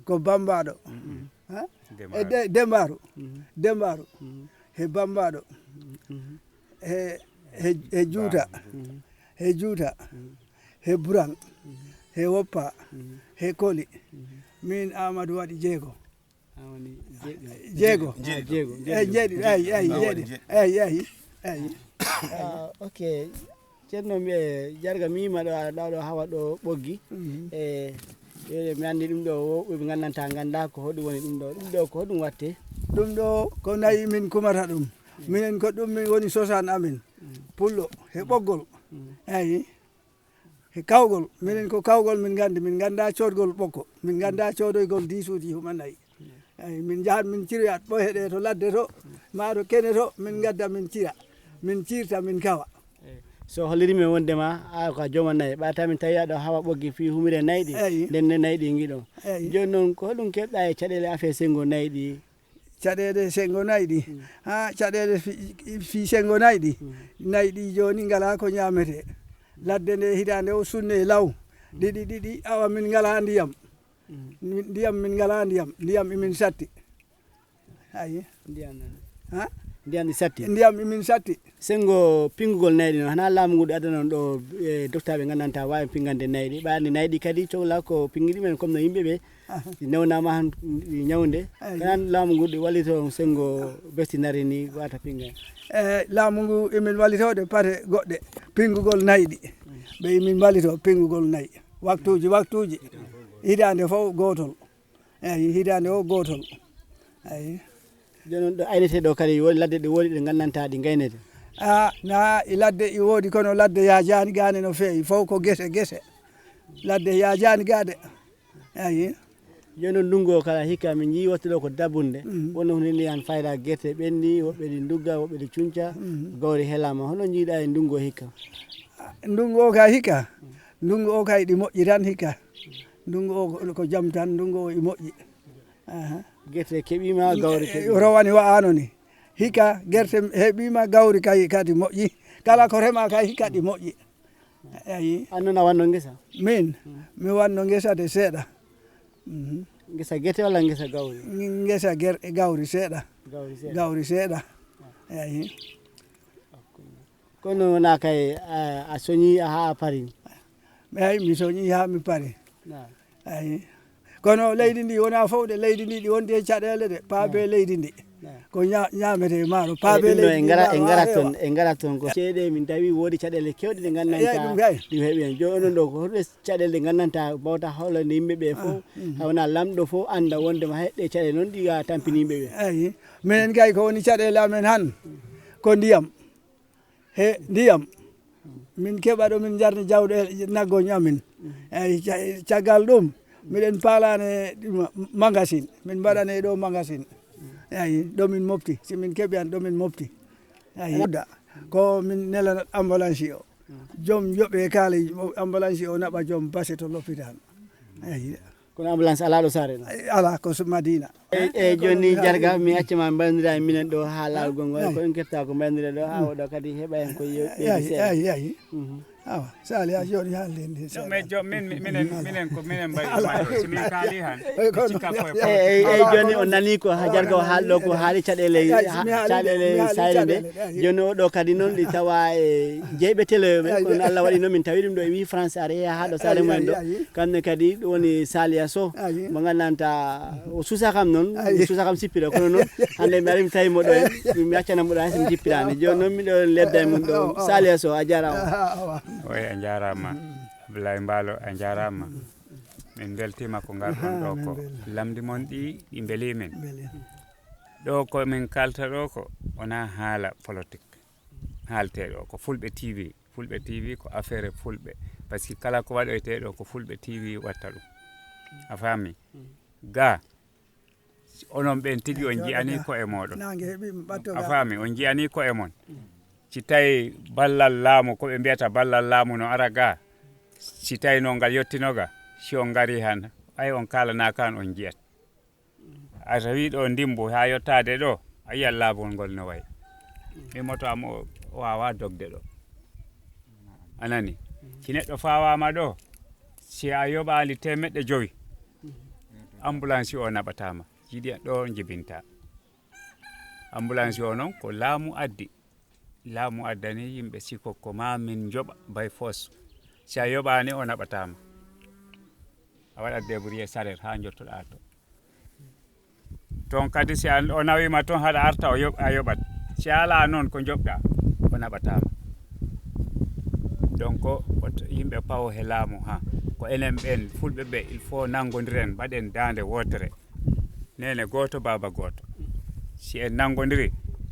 ko Bambaɗo. Hmm. Ha? E Dembaru. De-, Dembaru. Hmm. Dembaru. Hmm. He Bambaɗo. Hmm. He, he, he Juuta. Hmm. He Juuta. Hmm. He Buran. Hmm. He Woppa. Hmm. He Koli. Hmm. Min Amadou waɗi jeego. Ah, woni je-, Jeego. Ah, jeego. Eyi, jeeɗiɗo. Eyi, eyi, jeeɗiɗo. Eyi, eyi, eyi. Ah, ok. Ceerno, mi, eh, Jarga, mi yiima ɗo, aɗa ɗo hawa ɗo ɓoggi. Mhm. Eh, eh, mi anndi ɗum ɗo, wo-, ɓe ngandanta, ngannda ko hoɗum woni ɗum ɗo. Ɗum ɗo ko hoɗum watte? Ɗum ɗo ko nayi min kumata ɗum. Minen ko ɗum min woni sosan amin. Mm. Pullo, he ɓoggol. Eyi. He kawgol, minen ko kawgol min nganndi, min nganndaa coodgol ɓokko, min nganndaa coodoygol diisuuji huma nayi. Eyi, min njahat, min ciroyat ɓoye ɗe to ladde to, maa to kene to, min ngadda, min cira, min ciirta, min kawa. Eyi. So holliri min wondema, a ko a jooma nayi, ɓaata min tawi aɗo hawa ɓoggi fii humire nayi ɗi, eyi, nden ne nayi ɗi ngiɗon. Eyi. Jooni noon, ko hoɗum keɓɗa e caɗeele affaire senngo nayi ɗi? Caɗeele senngo nayi ɗi. Haa caɗeele fi-, fii senngo nayi ɗi. Nayi ɗi jooni ngalaa ko ñaametee. Ladde nde hitaande o sunne law. Ɗiɗi, ɗiɗi, awa min ngalaa ndiyam. Min, ndiyam min ngalaa ndiyam. Ndiyam emin satti. Ayi. Ndiyam nan. Ha? Ndiyam ɗi satti. Ndiyam emin satti. Senngo pinngugol nayi ɗi noon, hanaa laamu ngu ɗo adana on ɗo, e, doktaaɓe nganndantaa waawi pinngande nayi ɗi. Ɓay anndi nayi ɗi kadi cohla ko pinngi ɗumen comme no yimɓe ɓe. Aha. Ɗi newnaama han, ɗi ñawnde. Eyi. Kanaa laamu ngu ɗi wallito on senngo bestinari ni wata pinnga? E, laamu ngu emin wallitoo ɗe pate goɗɗe. Pinngugol nayi ɗi. Ɓe emin wallitoo pinngugol nayi. Waktuuji, waktuuji. Hitaande fof gootol. Eyi, hitaande o gootol. Eyi. Jooni noon ɗo aynetee ɗo kadi, woodi ladde ɗe woodi ɗe nganndantaa ɗi ngaynete? A, na e ladde e woodi, kono ladde yaajaani gaane no feewi, fof ko gese, gese. Ladde yaajaani gaade. Eyi. Jooni noon ndunngu o kala hikka, min njii wattu ɗo ko dabbunde. Mhm. Wonno hino ni han fayda gerte ɓenndi, woɓɓe ɗi ndugga, woɓɓe ɗi cunca, mhm, gawri helaama. Hono njiiɗa e ndunngu o hikka? Ndunngu o ka hikka? Ndunngu o kay ɗi moƴƴi tan hikka. Ndunngu o ko, ko jam tan, ndunngu o e moƴƴi. Aha. Gerte keɓiima, gawri keɓiima. Rowani wa'ano ni. Hikka gerte heɓiima, gawri kay kadi moƴƴi. Kala ko rema kay hikka ɗi moƴƴi. Eyi. An noon a wanno ngesa? Min, mm, mi wanno ngesa de seeɗa. Mhm. Ngesa gerte walla ngesa gawri? Ng-, ngesa ger-, gawri seeɗa. Gawri seeɗa. Gawri seeɗa. Eyi. Kono wonaa kay a, a soñii haa a pari? Eyi, mi soñii haa mi pari. Eyi. Kono leydi ndi wonaa fof de, leydi ndi ɗi wondi e caɗeele de, paabe leydi ndi. Ko ña-, ñaametee maaro, paabe leydi ndi, en ngara, maaro en ngara toon, en ngara toon ko ceeɗe min tawi woodi caɗeele kewɗe ɗe nganndantaa ɗum kay, ɗum heɓi en. Jooni onon ɗo ko hoɗuɗe caɗeele ɗe nganndantaa mbawta hollande yimɓe ɓe fof? Ah, mm. Haa wonaa lamɗo fof annda wonde ma heɗɗe caɗeele noon ɗi a tampini yimɓe ɓe. Eyi. Minen kay ko woni caɗeele amen han ko ndiyam. He ndiyam, min keɓa ɗo min njarni jawɗe naggoñ amin. Eyi, ca-, caggal ɗum, miɗen paalane ɗum magasin, min mbaɗane ɗo magasin. Eyi, ɗo min mofti, si min keɓi han ɗo min mofti. Eyi, ko min nelana ambulance o. Joom yoɓe kaali ambulance o naɓa joom base to lopitaan. Eyi. Kono ambulance alaa ɗo saare ɗo? Alaa, ko so Madina. Eyi, eyi, jooni ni Jarga, mi acca ma mbaynira e minen ɗo haa laawol ngol. Ko en ketta ko mbaynira ɗo haa oɗo kadi heɓa en ko yew-, ɓeydi seeɗa. Eyi, eyi. Mhm. Awa, Sali, a jooni haalde nde. Ɗum e joom min, mi-, minen, minen ko minen mbayi ɗum. Si min kaali han, eyi, kono cikka koye eyi, eyi, eyi, jooni on nani ko ha Jarga o haali ɗo, ko haali caɗeele, eyi, si mi haali caɗeele, mi haali sayre nde. Caɗeele, eyi. Jooni oɗo kadi noon ɗi tawa e jeyɓe teleyoɓe, eyi, kono Allah waɗi noon min tawi ɗum ɗo e wi France Air, yeeya haa ɗo saare mumen ɗo. Eyi, eyi. Kamɓe kadi ɗum woni Saliya Sow. Ayi. Mo nganndanɗaa o suusa kam noon, ayi, mi suusa kam sippira, kono noon hannde mi ari mi tawi mo ɗo en, mi accana mo ɗo hay so mi jippiraani. Jooni noon miɗo ledda e mum ɗo. Awa, awa. Saliya Sow, a jaaraama. Awa, awa. Oy, a jaaraama. Abdoulaye Mbaalo, a jaaraama. Min mbeltiima ko ngarɗon ɗo ko. Amin mbeltiima. Lamndi mon ɗi, ɗi mbelii min. Mbelii. Ɗo ko min kalta ɗo ko wonaa haala politik. Haaltee ɗo ko Fulɓe T V. Fulɓe T V ko affaire Fulɓe. Parce que kala ko waɗoytee ɗo ko Fulɓe T V watta ɗum. A faami? Ga, onon ɓen tigi on nji'ani ko'e mooɗon. Naange heɓi mi ɓatto ga. A faami? On nji'ani ko'e mon. Si tawi ballal laamu, ko ɓe mbiyata ballal laamu no ara ga, si tawi noon ngal yottino ga, si on ngari han, ay on kaalanaaka han on nji'at. A tawi ɗo ndimbo haa yottaade ɗo, a yiyat laabol ngol no wayi. Mi moto am o waawaa dogde ɗo. A nani? Si neɗɗo fawaama ɗo, si a yoɓaali teemeɗɗe jowi, ambulance o naɓataama. Jiɗi ɗo njibinta. Ambulance o noon ko laamu addi. Laamu addani yimɓe siko ko ma min njoɓa by force. Si a yoɓaani, o naɓataama. A waɗat débrouiller salaire haa njottoɗaa to. Toon kadi, si a, o nawiima toon, haɗa arta, o yoɓ-, a yoɓat. Si a alaa noon, ko njoɓɗaa, o naɓataama. Donc, woto yimɓe pawo he laamu, haa. Ko enen ɓeen Fulɓe ɓe, il faut nanngondiren, mbaɗen daande wootere. Neene gooto, baaba gooto. Si en nanngondirii,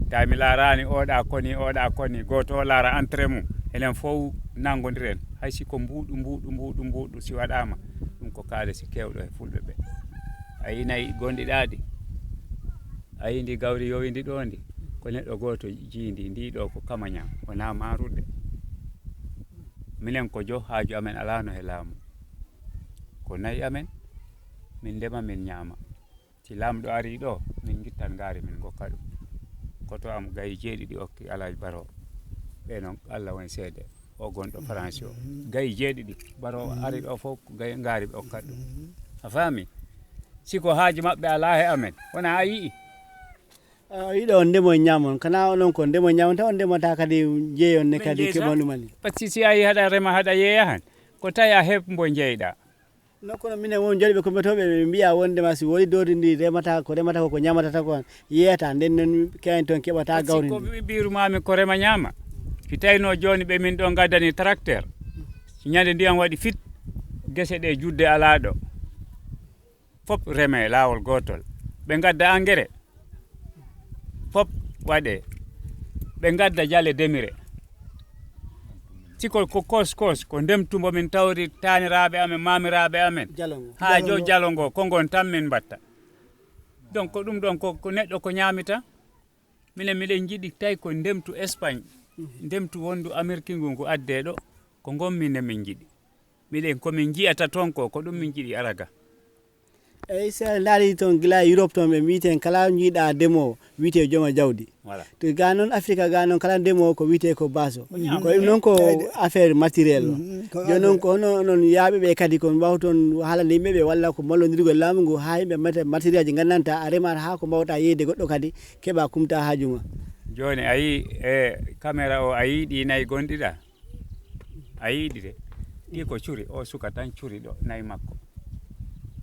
tawi mi laaraani oɗa koni, oɗa koni, gooto o laara entrée mum, Enen fof nanngondiren, hay si ko mbuuɗu, mbuuɗu, mbuuɗu, mbuuɗu, si waɗaama, ɗum ko kaalisi keewɗo e fulɓe ɓe. A yii nayi gonɗi ɗaadi, a yii ndi gawri yowindi ɗo ndi, ko neɗɗo gooto jiyndi, ndi ɗo ko kamaña, wonaa maarude. Minen ko jo haaju amen alaano he laamu. Ko nayi amen, min ndema, min ñaama. Si laamɗo arii ɗo, min ngittan ngaari, min ngokka ɗum. Koto am gayi jeeɗiɗi okki Alaaji Baro. Ɓe noon, Allah woni seede, o gonɗo France o. Gayi jeeɗiɗi, Baro ari ɗo fof, ko gayi ngaari ɓe okkat ɗum. A faami? Si ko haaju maɓɓe alaa he amen, wona a yi'i? A yiɗo on ndemo e ñaamon. Kana onon ko ndemo e ñaamon, taw on ndemata kadi jeeyon ne Min kadi jeeyta? Keɓon ɗum ani. Parce que si a yii haɗa rema, haɗa yeeya han, ko tawi a heɓ mbo jeyɗa. Non, kono minen won jooɗiiɓe ko mbiyetooɓe, ɓe mbiya wondema si woni doodi ndi remata, ko remata ko, ko ñamatata ko, yeeyata. Nden non kayen ton keɓata gawri ko ndi. Mbi-, mbiru mami ko rema ñaama. Si tawino jooni ɓe min ɗo ngaddani tracteur. Si ñande ndiyam waɗi fit, gese ɗe judde alaa ɗo. Fop reme laawol gootol. Ɓe ngadda engrais. Fop waɗe. Ɓe ngadda jale demire. Si ko, ko kos kos, ko ndemtu mbo min tawri taaniraaɓe amen, maamiraaɓe amen. Jalo ngo. Haa Jalo jo ngo. Jalo ngo, ko ngon tan min mbatta. Donc, ko ɗum ɗon ko, ko neɗɗo ko ñaamita. Minen miɗen njiɗi tawi ko ndemtu Espagne, ndemtu wondu Amérique ngu, ngu addee ɗo, ko ngon minen min njiɗi. Miɗen, ko min njiyata toon ko, ko ɗum min njiɗi araga. Eyi, so a ndaari toon gila Europe toon, ɓe mbiyeten kala njiiɗa demoowo, wiyetee jooma jawdi. Voilà. To ga noon Afrique ga noon kala ndemoowo ko wiyetee ko baaso. Ko ñaam. Ko ɗum noon ko affaire matériel o. Mhm, ko Jooni noon affaire. Ko hono onon yaaɓe ɓe kadi ko mbawton haalande yimɓe ɓe walla ko mallondirgol laamu ngu haa yimɓe mate-, matériel ji nganndantaa a remaat haa ko mbawɗaa yeeyde goɗɗo kadi keɓa kumta haaju ma. Jooni a yii e caméra o, a yii ɗi nayi gonɗi ɗa? A yii ɗi de. Ɗi ko curi, o suka tan curi ɗo, nayi makko.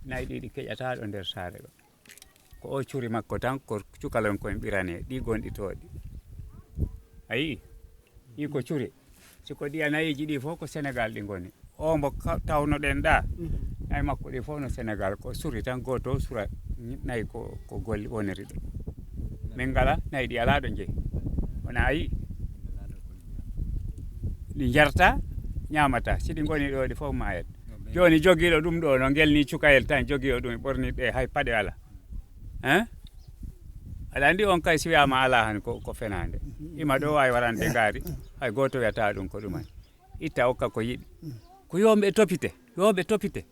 Nayi ɗi ɗi keƴataa ɗo nder saare ɗo. Ko o curi makko tan, ko cukalon koyen ɓirane, ɗi gonɗi tooɗi. A yii? Ɗi ko curi. Si ko ɗi a nayiiji ɗi fof ko Sénégal ɗi ngoni. O mbo ka-, tawnoɗen ɗa, nayi makko ɗi fof no Sénégal, ko suri tan gooto sura nayi ko, ko golli woniri ɗo. Min ngala nayi ɗi alaa ɗo njehi. Wona a yii? Ɗi njarta, ñaamata. Si ɗi ngoni ɗo, ɗi fof maayat. Jooni jogiiɗo ɗum ɗo, no ngel ni cukayel tan, jogiiɗo ɗum, ɓorni ɗe, hay paɗe alaa. Hein? Aɗa anndi on kay si wiyaama alaa han ko, ko fenaande. Ima ɗo waawi warande ngaari, hay gooto wiyata ɗum ko ɗum han. Itta okka ko yiɗi. Ko yo ɓe topite, yo ɓe topite.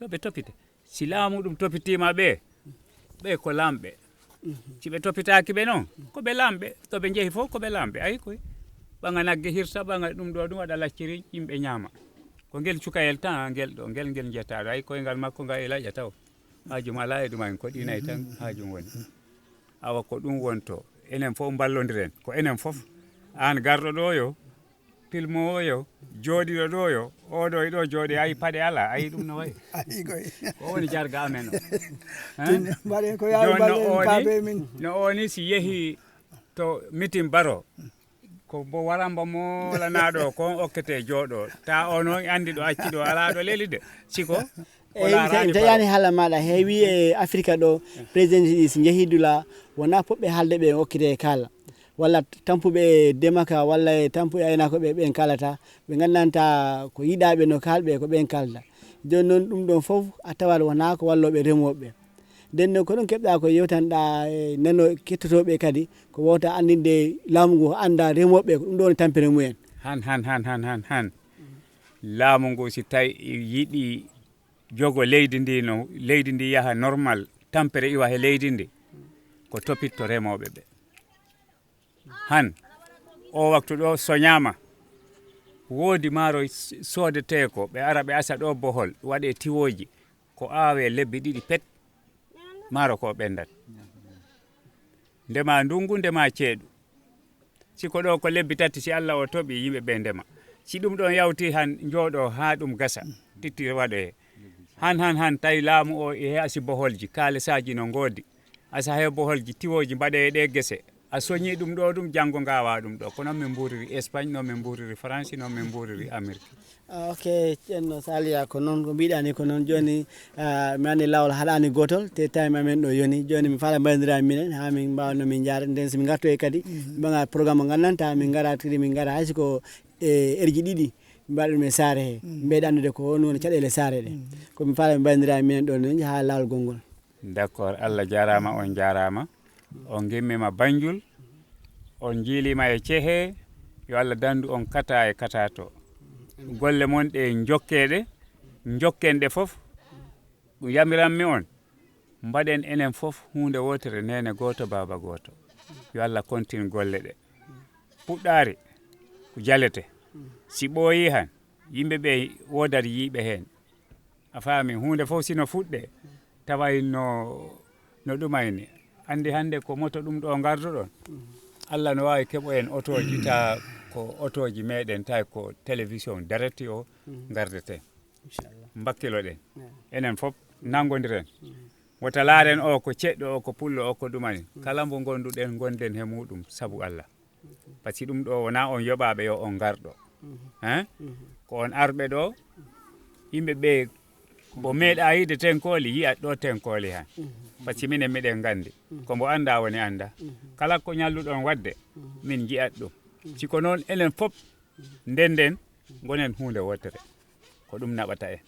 Yo ɓe topite. Si laamu ɗum topitiima ɓe, ɓe ko laamɓe. Si ɓe topitaaki ɓe noon, ko ɓe laamɓe. To ɓe njehi fof ko ɓe laamɓe. Ayi koy, ɓaŋa nagge hirsa, ɓaŋa ɗum ɗo, ɗum waɗa lacciri, yimɓe ñaama. Ko ngel cukayel tan, ngel ɗo, ngel, ngel njetaa ɗo. Ayi koyngal makko ngal e laƴa taw. Haajum alaa e ɗum, en ko ɗi nayi tan haajum woni. Awa ko ɗum wonto. Enen fof mballondiren. Ko enen fof. Aan garɗo ɗo yo, pilmoowo yo, jooɗiiɗo ɗo yo, oɗo e ɗo jooɗi, ayi paɗe alaa, ayi ɗum no wayi. Ayi koy. Ko woni jarga amen o. Hein? Mbaɗen ko yaawi Jooni no mballen ooni, paabe min. No ooni si yehi to mitin Baro, ko mbo waramba moolanaaɗo ko on okkete jooɗo. Ta o noon anndi ɗo acci ɗo alaa ɗo leli de. Siko ko Eyi, laaraani ta-, Baro. Taƴaani haala maaɗa. Heewi e Afrika ɗo, président ji si njehii dula, wonaa fof ɓe haalde ɓe okkitee kaala. Walla tampuɓe e demaka, walla e tampuɓe e aynaakoɓe ɓen kaalata. Ɓe nganndantaa ko yiɗaaɓe no kaalɓe, ko ɓen kaalda. Jooni noon, ɗum ɗon fof a tawat wonaa ko wallooɓe remooɓe. Nden noon, ko ɗum keɓɗaa ko yewtanɗaa e nano kettotooɓe kadi, ko wowta anndinde laamu ngu, annda remooɓe, ko ɗum ɗo woni tampere mumen. Han, han, han, han, han, han. Laamu ngu, si tawi yiɗi jogo leydi ndi, no leydi ndi yaha normal, tampere iwa he leydi ndi, ko topitto remooɓe ɓe. Han, o waktu ɗo soñaama, woodi maaro s-, soodetee ko, ɓe ara ɓe asa ɗo bohol, waɗe tiwooji, ko aawe lebbi ɗiɗi pet, maaro ko ɓendat. Ndema ndungu, ndema ceeɗu. Si ko ɗo ko lebbi tati, si Allah o toɓi, yimɓe ɓe ndema. Si ɗum ɗon yawti han, njooɗo haa ɗum gasa, titti waɗoye. Han, han, han, tawi laamu o e asi boholji, kaalisaaji no ngoodi. Asa he boholji, tiwooji mbaɗoye ɗe gese. A soñii ɗum ɗo ɗum, janngo ngaawaa ɗum ɗo. Ko noon min mbuuriri Espagne, noon min mbuuriri France, noon min mbuuriri Amérique. Ah, ok, ceerno Saliya, ko noon ko mbiɗaa ni, ko noon jooni, ah, mi anndi laawol haɗaani gootol, te time amen ɗo yoni. Jooni mi faala mbayrondiraa minen, haa min mbaawa no min njaara. Nden so min ngartoyi kadi, ɓe ngaɗa programme mo nganndantaa, min ngara tigi, min ngara hay si ko e erji ɗiɗi, mbaɗa ɗum e saare he. Mbeɗa anndude ko honno woni caɗeele saare ɗe. Ko mi faala mbayrondiraa minen ɗo noon haa laawol gonngol. D'accord, Allah jaaraama, on jaaraama. On ngimmiima Banjul, on njiiliima e cehe, yo Allah danndu on kata e kata to. Golle mon ɗe njokkee ɗe, njokken ɗe fof. Ɗum yamiranmi on, mbaɗen enen fof huunde wootere, neene gooto, baaba gooto. Yo Allah kontin golle ɗe. Puɗɗaari ko jalete. Si ɓooyii han, yimɓe ɓe woodat yiiɓe heen. A faami, huunde fof si no fuɗɗee, taway no, no ɗumayni. Anndi hannde ko moto ɗum ɗo ngarduɗon. Allah no waawi keɓo en otooji, ta ko otooji meɗen, tawi ko télévision direct o ngardeten. Inchallah. Mbakkiloɗen. Enen fof nanngondiren. Wota laaren o ko ceɗɗo, o ko pullo, o ko ɗumani. Kala mbo ngonduɗen, ngonden he muɗum sabu Allah. Par ce que ɗum ɗo wonaa on yoɓaaɓe yo on ngarɗo. Hein? Ko on arɓe ɗo, yimɓe ɓe mbo meeɗaa yiide tenkooli, yi'at ɗo tenkooli han. Par ce que minen miɗen nganndi. Ko mbo anndaa woni anndaa. Kala ko ñalluɗon waɗde, min nji'at ɗum. Si ko noon enen fof ndennden, ngonen huunde wootere. Ko ɗum naɓata en.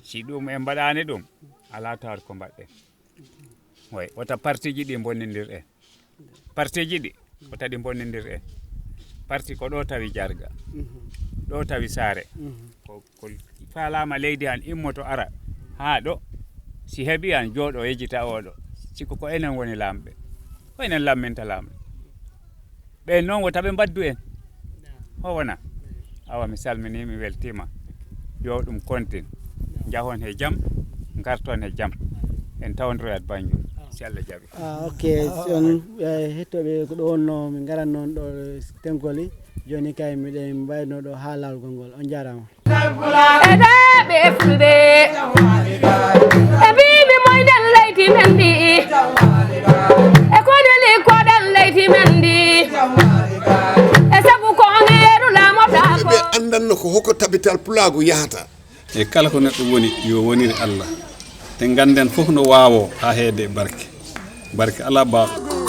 Si ɗum en mbaɗaani ɗum, alaa tawat ko mbaɗɗen. Way, wota partiji ɗi mbonnindir en. Partiji ɗi, wota ɗi mbonnindir en. Parti ko ɗo tawi jarga, ɗo tawi saare. Ko, ko faalaama leydi han immoto ara haa ɗo. Si heɓi han jooɗo yejita oɗo. Siko ko enen woni laamɓe. Ko enen lamminta laamɓe. Ɓeen noon wota ɓe mbaddu en. O wona. Awa mi salminii, mi weltiima. Yo ɗum kontin. Njahon he jam, ngarton he jam. En tawondiroyat Banjul, si Allah jaɓi. Ah, ok. Si on, eh, hettooɓe, ko ɗo wonno min ngaran noon ɗo Tenkoli. Jooni kay miɗen mbayno ɗo haa laawol gonngol. On njaaraama. Ede ɓe fulɓe e mbiimi moyden leydi men ndi, e kone likkoɗen leydi men ndi, e sabu ko on heeru laamotako. Ɓe anndanno ko hoko tabital pulaagu yahata. E kala ko neɗɗo woni, yo wonire Allah. Te ngannden fof no waawoo haa heede barke. Barke alaa baawɗo.